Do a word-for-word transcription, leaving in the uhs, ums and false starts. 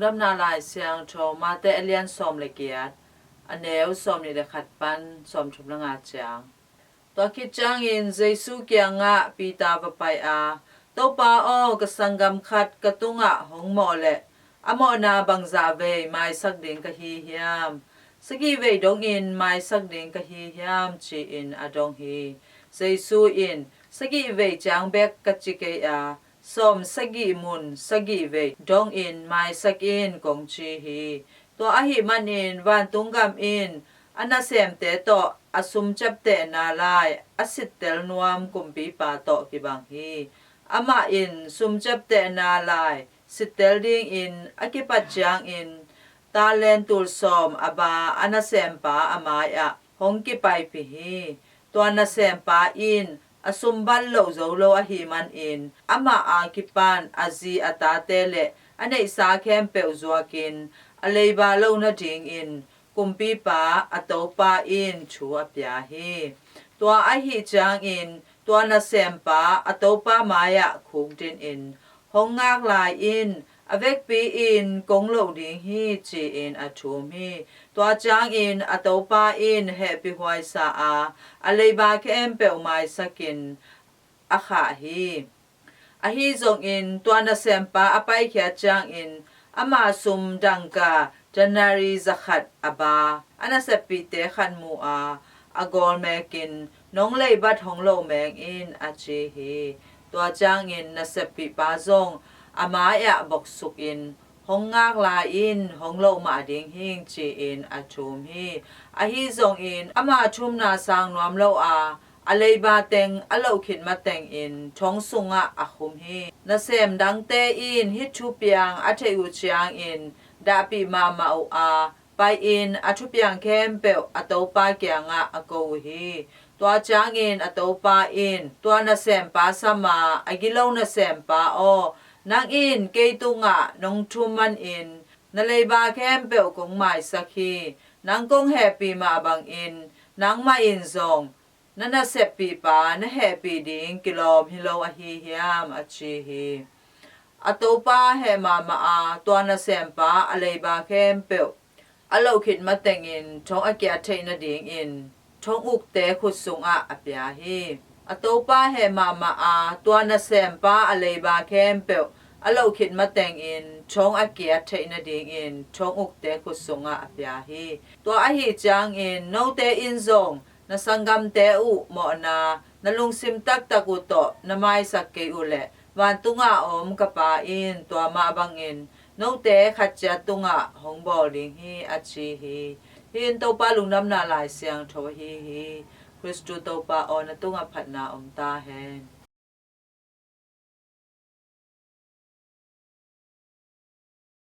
Lungdamna Lai Siangtho Mate a lian sawm le giat, a neu sawm nih le khat pan sawm thum le nga ciang. Tua khit ciangin Jesu kiangah Peter va pai a, "Topa aw, ka sanggam khat ka tungah hong mawh leh a mawhna bangzah vei maisak ding ka hi hiam? Sagih vei dongin maisak ding ka hi hiam?" ci-in a dong hi. Jesu in, "Sagih vei ciang bek ka ci kei a, sawm sagih mun sagih vei dongin maisak in," kong ci hi. Tua ahih manin vantung gam in a nasemte tawh a sum ciaptehna lai a sittel nuam kumpipa tawh kibang hi. Amah in sum ciaptehna lai sittel dingin a kipat ciangin talent tul sawm a ba a nasempa a mai-ah hong kipaipih hi. Tua nasempa in a sum bat loh zo lo ahih manin amah a kipan a zi a tate le a neihsa khempeuh zuakin a leiba loh nadingin kumpipa a topa in thu a pia hi. Tua ahih ciangin tua nasempa a topa mai-ah khukdinin, "Hong ngak lai in, a vekpi-in kong loh ding hi," ci-in a thum hi. Tua ciangin a topa in hehpihhuai sa a, a leiba khempeuh maisakin a khah hi. Ahi zongin tua nasempa a paikhiat ciangin ama sum dangka denari zakhat a ba a naseppihte khat mu a, a gawl mekin, "Nong leibat hong loh meng in," a ci hi. Tua ciangin naseppihpa zong a mai-ah boksukin, "Hong ngak lai in, hong loh mah ding hing," ci-in a thum hi. Ahi zongin ama thumna sang nuam lo a, a leiba teng a loh khit matengin thong sungah a khum hi. Nasem dangte in hih thupiang a theih uh ciangin dahpih mahmah uh a, pai-in a thupiang khempeuh a topa kiangah a ko uh hi. Tua ciangin a topa in tua nasempa sam a, "A gilo nasempa aw, nang in kei tungah nong thum manin na leiba khempeuh kong maisak hi. Nang kong hehpih mah bangin nangmah in zong na naseppihpa na hehpih ding kilawm hi lo ahi hiam?" a ci hi. A topa heh mahmah a, tua nasempa a leiba khempeuh a loh khit matengin thong a kiat theih nadingin thong ukte khut sungah a pia hi. A topa heh mahmah a, tua nasempa a leiba khempeuh a loh khit matengin thong a kiat theih nadingin thong ukte khut sungah a pia hi. Tua ahih ciangin note in zong na sanggamte uh mawhna na lungsim taktak uh tawh na maisak kei uh leh, vantunga om ka Pa in tua mah bangin note khat ciat tungah hong bawl ding hi, a ci hi. Hih in Topa Lungdamna Lai Siangtho ahi hi. Khristu Topa aw, na tungah phatna om ta hen.